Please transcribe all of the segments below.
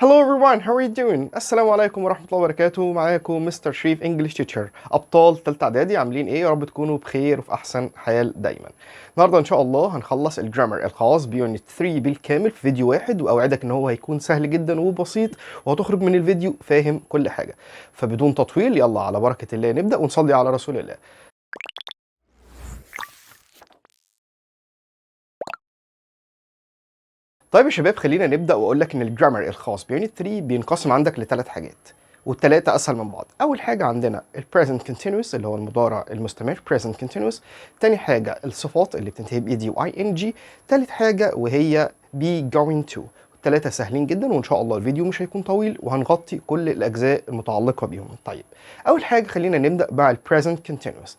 Hello everyone, how are you doing? السلام عليكم ورحمة الله وبركاته. معاكم مستر شريف، English teacher. أبطال تالتة إعدادي، عاملين إيه؟ يا رب تكونوا بخير وفي أحسن حال دايما. النهاردة إن شاء الله هنخلص ال grammar الخاص ب unit 3 بالكامل في فيديو واحد، وأوعدك إن هو هيكون سهل جدا وبسيط، وهتخرج من الفيديو فاهم كل حاجة. فبدون تطويل، يلا على بركة الله نبدأ ونصلي على رسول الله. طيب يا شباب، خلينا نبدا واقول لك ان ال grammar الخاص ب unit 3 بينقسم عندك لثلاث حاجات، والثلاثة اسهل من بعض. اول حاجة عندنا ال present continuous اللي هو المضارع المستمر، present continuous. تاني حاجة الصفات اللي بتنتهي ب ed و ing. تالت حاجة وهي be going to. الثلاثة سهلين جدا، وان شاء الله الفيديو مش هيكون طويل وهنغطي كل الاجزاء المتعلقة بيهم. طيب، اول حاجة خلينا نبدا مع ال present continuous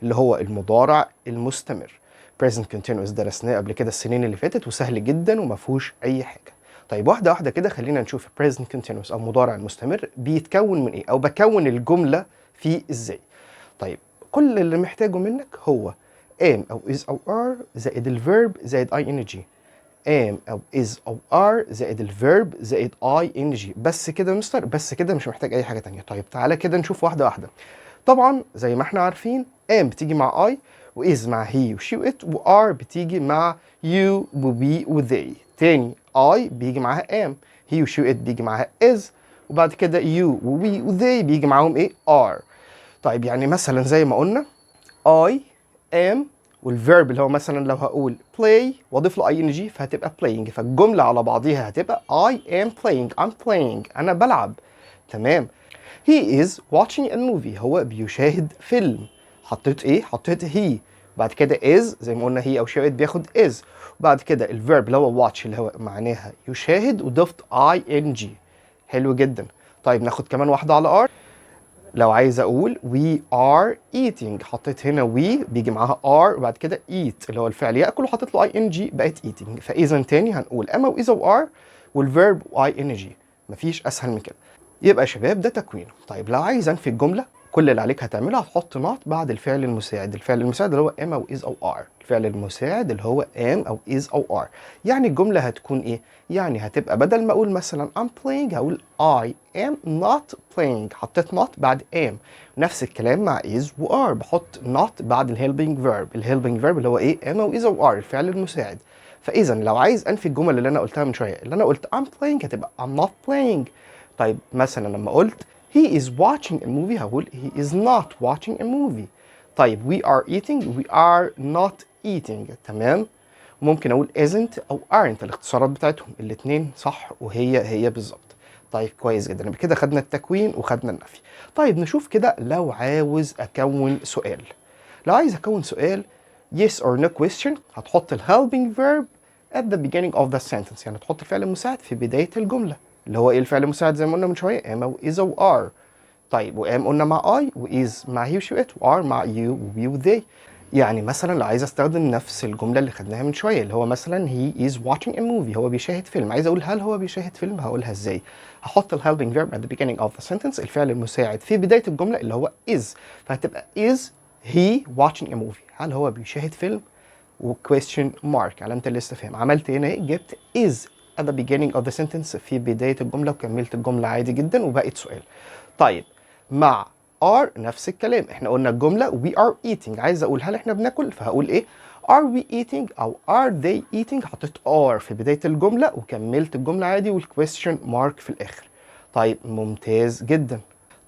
اللي هو المضارع المستمر. present continuous درسناه قبل كده السنين اللي فاتت، وسهل جدا وما فيهوش اي حاجة. طيب، واحدة واحدة كده خلينا نشوف present continuous او مضارع المستمر بيتكون من ايه، او بكون الجملة فيه ازاي. طيب، كل اللي محتاجه منك هو am او is او are زائد ال verb زائد ing. am او is او are زائد ال verb زائد ing. بس كده يا مستر؟ بس كده، مش محتاج اي حاجة تانية. طيب، تعالى كده نشوف واحدة واحده. طبعا زي ما احنا عارفين، am بتيجي مع I، و is مع he و she و it، و are بتيجي مع you و we و they. تاني، I بيجي معاها am، he و she و it بيجي معاها is، وبعد كده you و we و they بيجي معاهم ايه؟ are. طيب، يعني مثلا زي ما قلنا I am وال verb اللي هو مثلا لو هقول play واضيف له ing فهتبقى playing، فالجملة على بعضيها هتبقى I am playing، I'm playing، أنا بلعب. تمام. He is watching a movie، هو بيشاهد فيلم. حطيت ايه؟ حطيت he، بعد كده is، زي ما قلنا he او she it بياخد is، وبعد كده ال verb اللي هو watch اللي هو معناها يشاهد، وضفت ing. حلو جدا. طيب، ناخد كمان واحدة على are. لو عايز اقول we are eating، حطيت هنا we بيجي معاها are، وبعد كده eat اللي هو الفعل ياكل، وحطيت له ing بقت eating. فاذا تاني هنقول am و is و are وال verb ing، مفيش اسهل من كده. يبقى يا شباب ده تكوينه. طيب، لو عايز انفي الجمله، كل اللي عليك هتعمله هتحط not بعد الفعل المساعد، الفعل المساعد اللي هو am او is او are، الفعل المساعد اللي هو am او is او are. يعني الجملة هتكون ايه؟ يعني هتبقى بدل ما اقول مثلا I'm playing هقول I am not playing، حطيت not بعد am. نفس الكلام مع is و are، بحط not بعد ال helping verb، ال helping verb اللي هو ايه؟ am او is او are، الفعل المساعد. فاذا لو عايز انفي الجمل اللي انا قلتها من شويه، اللي انا قلت I'm playing هتبقى I'm not playing. طيب، مثلا لما قلت he is watching a movie هقول he is not watching a movie. طيب، we are eating، we are not eating. تمام. ممكن اقول isn't او aren't، الاختصارات بتاعتهم الاثنين صح وهي هي بالظبط. طيب، كويس جدا، يبقى كده خدنا التكوين وخدنا النفي. طيب، نشوف كده لو عاوز اكون سؤال. لو عايز اكون سؤال yes or no question، هتحط ال helping verb at the beginning of the sentence، يعني تحط الفعل المساعد في بداية الجملة. اللي هو ايه الفعل المساعد؟ زي ما قلنا من شوية، am او is او are. طيب، و am قلنا مع I، و is مع he و she و it، و are مع you و we و they. يعني مثلا لو عايز استخدم نفس الجملة اللي خدناها من شوية، اللي هو مثلا he is watching a movie، هو بيشاهد فيلم، عايز اقول هل هو بيشاهد فيلم، هقولها ازاي؟ هحط ال helping verb at the beginning of the sentence، الفعل المساعد في بداية الجملة اللي هو is، فهتبقى is he watching a movie، هل هو بيشاهد فيلم، و question mark، علامة الاستفهام. عملت هنا ايه؟ جبت is at the beginning of the sentence في بداية الجملة، وكملت الجملة عادي جدا وبقت سؤال. طيب، مع are نفس الكلام. احنا قلنا الجملة we are eating، عايز اقول هل احنا بناكل، فهقول ايه؟ are we eating او are they eating. حطيت are في بداية الجملة وكملت الجملة عادي وال question mark في الآخر. طيب، ممتاز جدا.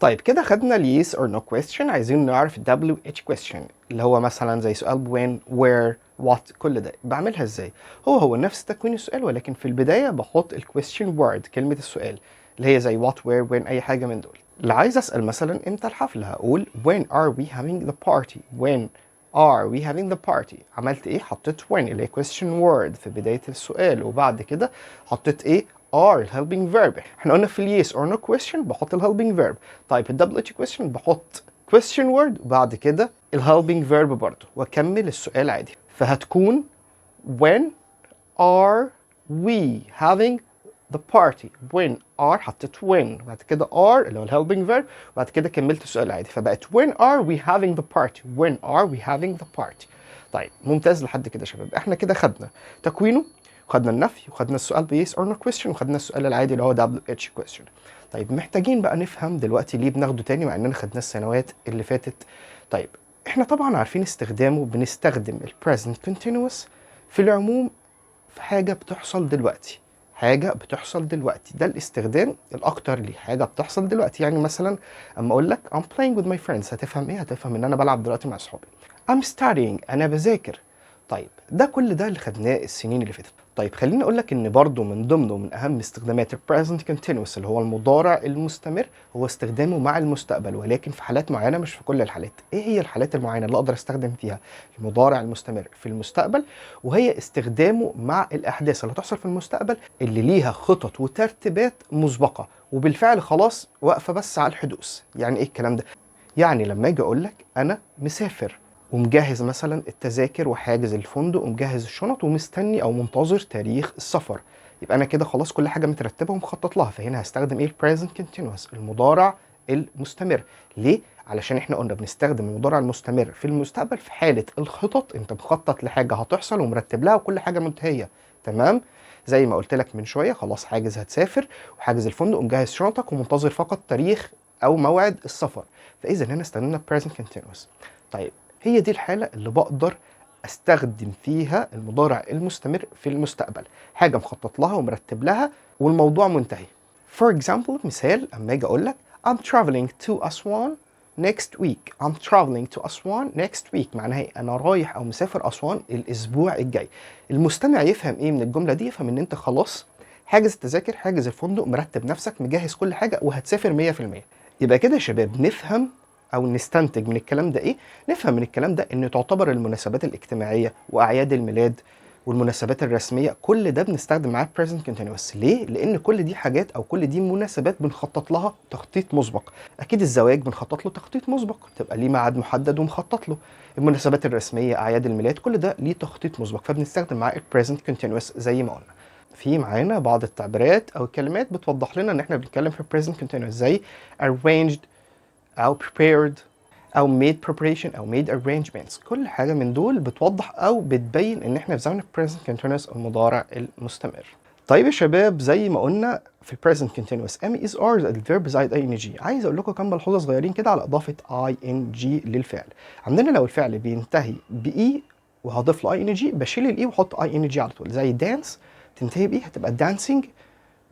طيب، كده خدنا ال yes or no question، عايزين نعرف WH question اللي هو مثلا زي سؤال when، where، what، كل ده بعملها ازاي؟ هو هو نفس تكوين السؤال، ولكن في البداية بحط ال question word، كلمة السؤال اللي هي زي what، where، when، أي حاجة من دول. اللي عايز أسأل مثلا امتى الحفلة، هقول when are we having the party؟ when are we having the party؟ عملت ايه؟ حطيت when اللي هي question word في بداية السؤال، وبعد كده حطيت ايه؟ are، ال helping verb. احنا قلنا في ال yes or no question بحط ال helping verb. طيب، ال WH question بحط question word وبعد كده ال helping verb برضه، واكمل السؤال عادي، فهتكون when are we having the party؟ when are، حطيت when، بعد كده are اللي هو ال helping verb، وبعد كده كملت السؤال عادي، فبقت when are we having the party؟ when are we having the party؟ طيب، ممتاز لحد كده يا شباب. احنا كده خدنا تكوينه، خدنا النفي، وخدنا ال WH question. وخدنا النفي، وخدنا السؤال ب yes or no question، وخدنا السؤال العادي اللي هو WH question. طيب محتاجين بقى نفهم دلوقتي ليه بناخده تاني مع اننا خدناه السنوات اللي فاتت. طيب احنا طبعا عارفين استخدامه، بنستخدم ال present continuous في العموم في حاجة بتحصل دلوقتي، حاجة بتحصل دلوقتي، ده الاستخدام الأكتر ليه، حاجة بتحصل دلوقتي. يعني مثلا أما أقول لك I'm playing with my friends، هتفهم إيه؟ هتفهم إن أنا بلعب دلوقتي مع أصحابي. I'm studying، أنا بذاكر. طيب ده كل ده اللي خدناه السنين اللي فاتت. طيب خليني اقول لك ان برضو من ضمنه من اهم استخدامات ال present continuous اللي هو المضارع المستمر هو استخدامه مع المستقبل، ولكن في حالات معينة مش في كل الحالات. ايه هي الحالات المعينة اللي اقدر استخدم فيها المضارع المستمر في المستقبل؟ وهي استخدامه مع الاحداث اللي هتحصل في المستقبل اللي ليها خطط وترتيبات مسبقة وبالفعل خلاص واقفة بس على الحدوث. يعني ايه الكلام ده؟ يعني لما اجي اقول لك انا مسافر ومجهز مثلا التذاكر وحاجز الفندق ومجهز الشنط ومستني او منتظر تاريخ السفر، يبقى انا كده خلاص كل حاجة مترتبة ومخطط لها. فهنا هستخدم ايه؟ ال present continuous، المضارع المستمر. ليه؟ علشان احنا قلنا بنستخدم المضارع المستمر في المستقبل في حاله الخطط، انت مخطط لحاجة هتحصل ومرتب لها وكل حاجة منتهيه. تمام؟ زي ما قلت لك من شوية، خلاص حاجز هتسافر وحاجز الفندق ومجهز شنطك ومنتظر فقط تاريخ او موعد السفر، فاذا هنا استخدمنا present continuous. طيب هي دي الحالة اللي بقدر استخدم فيها المضارع المستمر في المستقبل، حاجة مخطط لها ومرتب لها والموضوع منتهي. For example، مثال، اما اجي اقول لك I'm traveling to Aswan next week. I'm traveling to Aswan next week معناها إيه؟ انا رايح او مسافر اسوان الاسبوع الجاي. المستمع يفهم ايه من الجملة دي؟ يفهم ان انت خلاص حاجز التذاكر، حاجز الفندق، مرتب نفسك، مجهز كل حاجة وهتسافر 100%. يبقى كده يا شباب نفهم او نستنتج من الكلام ده ايه؟ نفهم من الكلام ده ان تعتبر المناسبات الاجتماعية واعياد الميلاد والمناسبات الرسمية كل ده بنستخدم معاه present continuous. ليه؟ لان كل دي حاجات او كل دي مناسبات بنخطط لها تخطيط مسبق. اكيد الزواج بنخطط له تخطيط مسبق، تبقى ليه ميعاد محدد ومخطط له. المناسبات الرسميه، اعياد الميلاد، كل ده ليه تخطيط مسبق، فبنستخدم معاه present continuous. زي ما قلنا في معانا بعض التعبيرات او الكلمات بتوضح لنا ان احنا بنتكلم في present continuous، زي arranged او prepared او made preparation او made arrangements. كل حاجة من دول بتوضح او بتبين ان احنا في زمن present continuous، المضارع المستمر. طيب يا شباب، زي ما قلنا في present continuous am is are ال verb زائد ing. عايز اقول لكم كام ملحوظة صغيرين كده على اضافه ing للفعل. عندنا لو الفعل بينتهي ب e وهضيف له ing، بشيل ال e واحط ing على طول، زي dance تنتهي ب e هتبقى dancing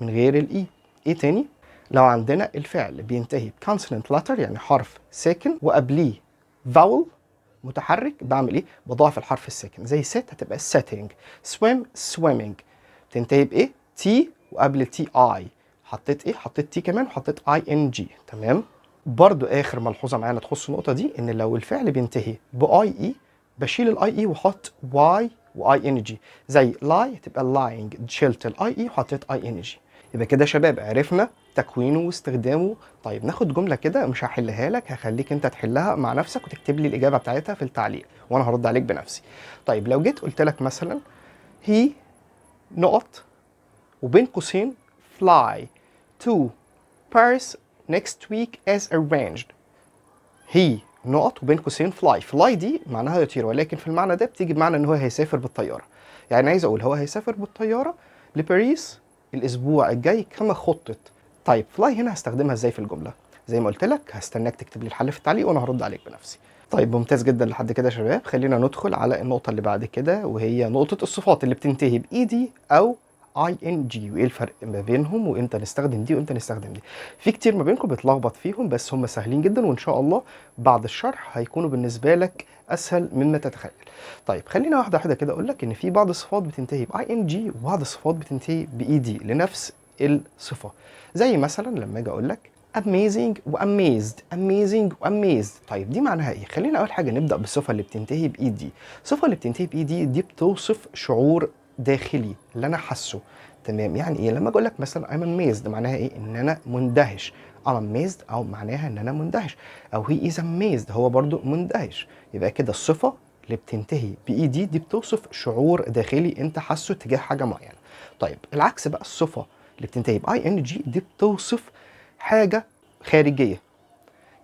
من غير ال e. ايه تاني؟ لو عندنا الفعل بينتهي ب consonant letter، يعني حرف ساكن وقبليه vowel متحرك، بعمل ايه؟ بضاعف الحرف الساكن، زي sit هتبقى sitting، swim swimming. تنتهي بايه؟ t وقبل t i، حطيت ايه؟ حطيت t كمان وحطيت ing. تمام؟ برضو اخر ملحوظة معانا تخص النقطة دي ان لو الفعل بينتهي ب i e بشيل ال i e واحط y و ing، زي lie تبقى lying، شلت ال i e وحطيت ing. يبقى كده يا شباب عرفنا تكوينه واستخدامه. طيب ناخد جملة كده، مش هحلها لك، هخليك انت تحلها مع نفسك وتكتب لي الاجابة بتاعتها في التعليق وانا هرد عليك بنفسي. طيب لو جيت قلت لك مثلا he نقط وبين قوسين fly to Paris next week as arranged. he نقط وبين قوسين fly، fly دي معناها يطير، ولكن في المعنى ده بتيجي بمعنى ان هو هيسافر بالطياره. يعني عايز اقول هو هيسافر بالطيارة لباريس الاسبوع الجاي كما خطط. طيب fly هنا هستخدمها ازاي في الجمله؟ زي ما قلت لك هستناك تكتب لي الحل في التعليق وانا هرد عليك بنفسي. طيب ممتاز جدا لحد كده يا شباب. خلينا ندخل على النقطة اللي بعد كده، وهي نقطة الصفات اللي بتنتهي ب ed او ing، وايه الفرق ما بينهم وامتى نستخدم دي وامتى نستخدم دي. في كتير ما بينكم بيتلخبط فيهم، بس هم سهلين جدا، وان شاء الله بعد الشرح هيكونوا بالنسبة لك اسهل مما تتخيل. طيب خلينا واحدة واحدة كده. اقول لك ان في بعض الصفات بتنتهي ب ing وبعض الصفات بتنتهي ب ed لنفس الصفه، زي مثلا لما اجي اقول لك amazing و amazed، amazing و amazed. طيب دي معناها ايه؟ خلينا اول حاجة نبدا بالصفة اللي بتنتهي ب ed. الصفة اللي بتنتهي ب ed دي بتوصف شعور داخلي اللي انا حاسه. تمام؟ يعني ايه؟ لما اقول لك مثلا I'm amazed معناها ايه؟ ان انا مندهش. I'm amazed او معناها ان انا مندهش، او he is amazed هو برضو مندهش. يبقى كده الصفة اللي بتنتهي ب ed دي بتوصف شعور داخلي انت حاسه تجاه حاجة معينه. طيب العكس بقى، الصفة اللي بتنتهي ب ing دي بتوصف حاجة خارجيه.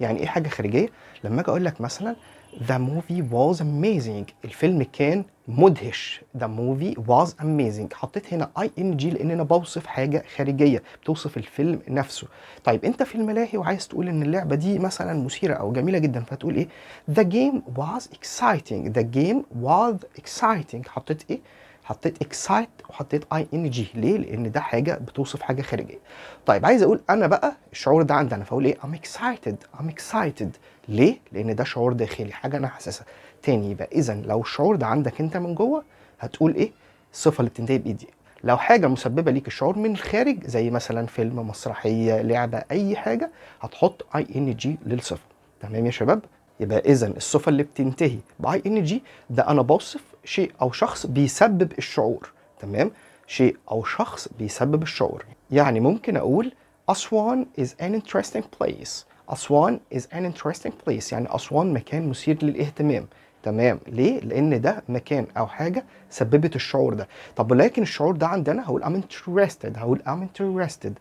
يعني ايه حاجة خارجيه؟ لما اجي اقول لك مثلا The movie was amazing، الفيلم كان مدهش. The movie was amazing، حطيت هنا ing لان انا بوصف حاجة خارجية بتوصف الفيلم نفسه. طيب انت في الملاهي وعايز تقول ان اللعبة دي مثلا مثيرة او جميلة جدا، فتقول ايه؟ The game was exciting. The game was exciting. حطيت ايه؟ حطيت excite وحطيت ing. ليه؟ لان ده حاجة بتوصف حاجة خارجية. طيب عايز اقول انا بقى الشعور ده عندي انا، فاقول ايه؟ I'm excited. I'm excited. ليه؟ لان ده شعور داخلي، حاجة انا حاسسها. تاني، يبقى اذا لو الشعور ده عندك انت من جوه هتقول ايه؟ الصفة اللي بتنتهي ب ed. لو حاجة مسببه ليك الشعور من الخارج زي مثلا فيلم، مسرحيه، لعبه، اي حاجه، هتحط ing للصفه. تمام يا شباب؟ يبقى اذا الصفة اللي بتنتهي ب ing ده انا بوصف شيء او شخص بيسبب الشعور. تمام؟ شيء او شخص بيسبب الشعور. يعني ممكن اقول أسوان is an interesting place. أسوان is an interesting place، يعني أسوان مكان مثير للاهتمام. تمام؟ ليه؟ لأن ده مكان أو حاجة سببت الشعور ده. طب ولكن الشعور ده عندنا، هقول I'm interested. هقول I'm interested.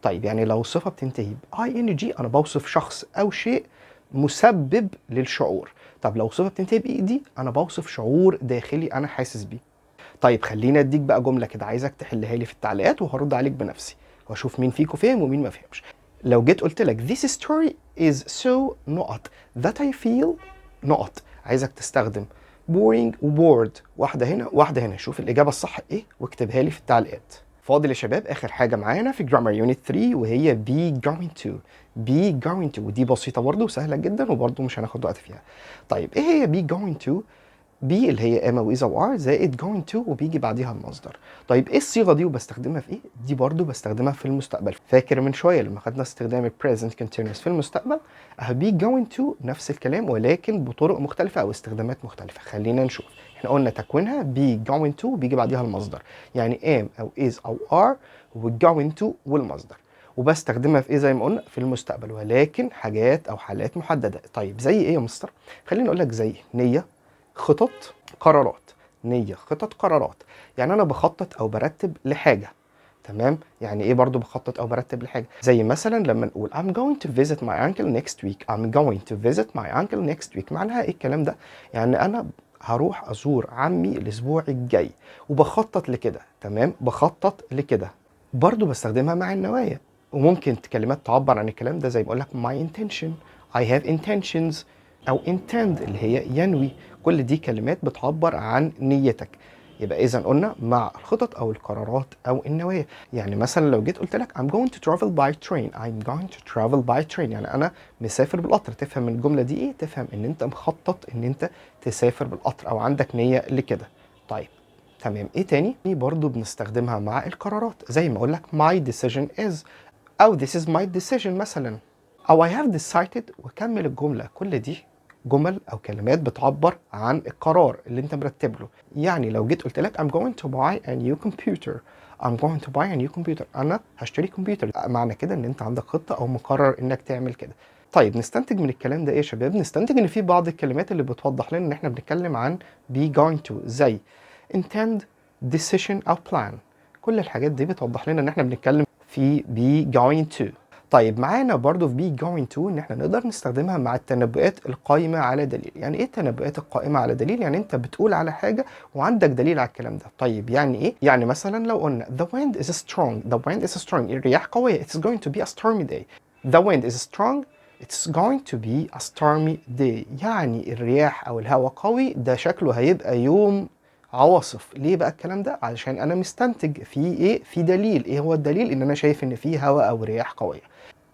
طيب يعني لو صفة بتنتهي ب ing أنا بوصف شخص أو شيء مسبب للشعور. طب لو صفة بتنتهي ب ed أنا بوصف شعور داخلي أنا حاسس بيه. طيب خليني اديك بقى جملة كده، عايزك تحلها لي في التعليقات وهرد عليك بنفسي واشوف مين فيكم فهم ومين ما فهمش. لو جيت قلت لك this story is so نقط that I feel نقط، عايزك تستخدم boring و bored، واحدة هنا واحدة هنا. شوف الإجابة الصح إيه واكتبها لي في التعليقات. فاضل يا شباب آخر حاجة معانا في grammar unit 3 وهي be going to. be going to ودي بسيطة برضه وسهلة جدا وبرضه مش هناخد وقت فيها. طيب إيه هي be going to؟ be اللي هي am او is او are زائد going to وبيجي بعديها المصدر. طيب ايه الصيغة دي وبستخدمها في ايه؟ دي برضو بستخدمها في المستقبل. فاكر من شوية لما خدنا استخدام ال present continuous في المستقبل؟ اهو be going to نفس الكلام ولكن بطرق مختلفة او استخدامات مختلفه. خلينا نشوف. احنا قلنا تكوينها be going to بيجي بعديها المصدر، يعني am او is او are و going to والمصدر. وبستخدمها في ايه؟ زي ما قلنا في المستقبل، ولكن حاجات او حالات محدده. طيب زي ايه يا مستر؟ خليني اقول لك زي نيه، خطط، قرارات. نية، خطط، قرارات. يعني أنا بخطط أو برتب لحاجة. تمام؟ يعني إيه برضو بخطط أو برتب لحاجة؟ زي مثلا لما نقول I'm going to visit my uncle next week. I'm going to visit my uncle next week. معناها إيه الكلام ده؟ يعني أنا هروح أزور عمي الأسبوع الجاي وبخطط لكده. تمام؟ بخطط لكده. برضو بستخدمها مع النوايا، وممكن كلمات تعبر عن الكلام ده زي ما بقول لك my intention، I have intentions، أو intend اللي هي ينوي. كل دي كلمات بتعبر عن نيتك. يبقى إذا قلنا مع الخطط أو القرارات أو النوايا. يعني مثلا لو جيت قلت لك I'm going to travel by train. I'm going to travel by train، يعني أنا مسافر بالقطر. تفهم من الجملة دي إيه؟ تفهم إن أنت مخطط إن أنت تسافر بالقطر أو عندك نية لكده. طيب تمام، إيه تاني؟ برضو بنستخدمها مع القرارات، زي ما أقول لك my decision is، أو this is my decision مثلا، أو I have decided وكمل الجملة. كل دي جمل أو كلمات بتعبر عن القرار اللي أنت مرتب له. يعني لو جيت قلت لك I'm going to buy a new computer. I'm going to buy a new computer، أنا هشتري كمبيوتر. معنى كده إن أنت عندك خطة أو مقرر إنك تعمل كده. طيب نستنتج من الكلام ده إيه يا شباب؟ نستنتج إن في بعض الكلمات اللي بتوضح لنا إن إحنا بنتكلم عن be going to، زي intend، decision أو plan. كل الحاجات دي بتوضح لنا إن إحنا بنتكلم في be going to. طيب معانا برضو في be going to ان احنا نقدر نستخدمها مع التنبؤات القائمة على دليل. يعني ايه التنبؤات القائمة على دليل؟ يعني انت بتقول على حاجة وعندك دليل على الكلام ده. طيب يعني ايه؟ يعني مثلا لو قلنا the wind is strong. the wind is strong، الرياح قوية. it's going to be a stormy day. the wind is strong، it's going to be a stormy day. يعني الرياح او الهواء قوي، ده شكله هيبقى يوم عواصف. ليه بقى الكلام ده؟ علشان انا مستنتج في ايه؟ في دليل. ايه هو الدليل؟ ان انا شايف ان في هواء او رياح قوية.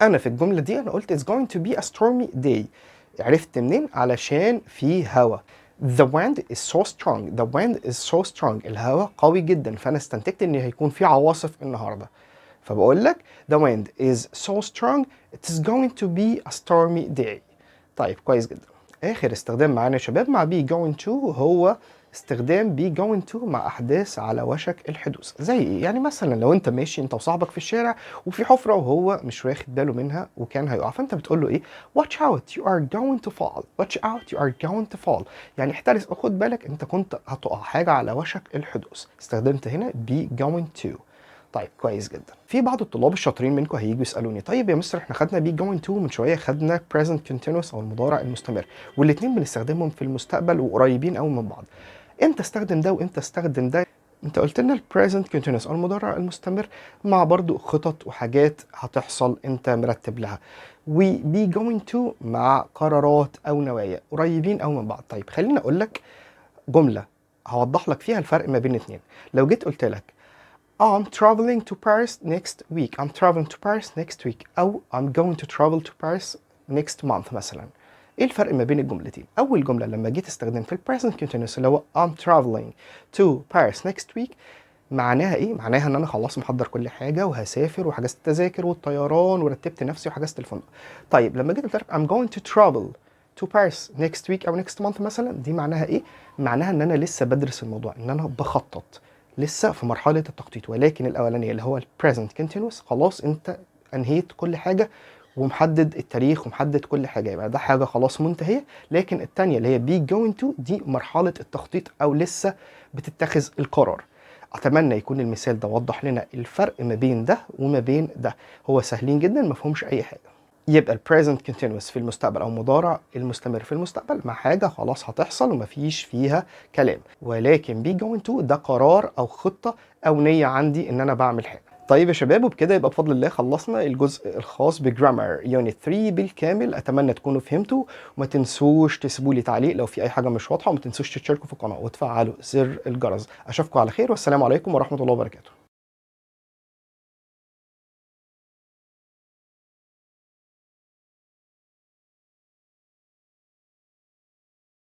انا في الجملة دي انا قلت it's going to be a stormy day. عرفت منين؟ علشان في هواء. The wind is so strong. The wind is so strong. الهواء قوي جدا، فانا استنتجت ان هيكون في عواصف النهارده. فبقول لك the wind is so strong، it is going to be a stormy day. طيب كويس جدا. اخر استخدام معانا يا شباب مع be going to هو استخدام be going to مع احداث على وشك الحدوث. زي ايه؟ يعني مثلا لو انت ماشي انت وصاحبك في الشارع وفي حفره وهو مش واخد باله منها وكان هيقع، فانت بتقول له ايه؟ watch out you are going to fall. watch out you are going to fall، يعني احترس او خد بالك انت كنت هتقع، حاجة على وشك الحدوث. استخدمت هنا be going to. طيب كويس جدا. في بعض الطلاب الشاطرين منكم هيجوا يسالوني: طيب يا مستر، احنا خدنا be going to من شويه، خدنا present continuous او المضارع المستمر، والاثنين بنستخدمهم في المستقبل وقريبين قوي من بعض. امتى استخدم ده وامتى استخدم ده؟ انت قلت لنا ال present continuous او المضارع المستمر مع برضو خطط وحاجات هتحصل انت مرتب لها، و be going to مع قرارات او نوايا، قريبين او من بعض. طيب خليني اقول لك جملة هوضح لك فيها الفرق ما بين الاثنين. لو جيت قلت لك I'm traveling to Paris next week، I'm traveling to Paris next week، أو I'm going to travel to Paris next month مثلا، ايه الفرق ما بين الجملتين؟ اول جملة لما جيت استخدم في ال present continuous اللي هو I'm traveling to Paris next week، معناها ايه؟ معناها ان انا خلاص محضر كل حاجة وهسافر وحجزت التذاكر والطيران ورتبت نفسي وحجزت الفندق. طيب لما جيت قلت لك I'm going to travel to Paris next week او next month مثلا، دي معناها ايه؟ معناها ان انا لسه بدرس الموضوع، ان انا بخطط، لسه في مرحلة التخطيط. ولكن الاولانية اللي هو ال present continuous خلاص انت انهيت كل حاجة ومحدد التاريخ ومحدد كل حاجه، يبقى ده حاجة خلاص منتهيه. لكن الثانية اللي هي be going to دي مرحلة التخطيط او لسه بتتخذ القرار. اتمنى يكون المثال ده وضح لنا الفرق ما بين ده وما بين ده. هو سهلين جدا، ما فيهمش اي حاجه. يبقى ال present continuous في المستقبل او مضارع المستمر في المستقبل مع حاجة خلاص هتحصل ومفيش فيها كلام، ولكن be going to ده قرار او خطه او نيه عندي ان انا بعمل حاجه. طيب يا شباب، وبكده يبقى بفضل الله خلصنا الجزء الخاص ب grammar unit 3 بالكامل. اتمنى تكونوا فهمتوا، وما تنسوش تسيبوا لي تعليق لو في اي حاجة مش واضحه، وما تنسوش تشتركوا في القناة وتفعلوا زر الجرس. اشوفكم على خير، والسلام عليكم ورحمة الله وبركاته.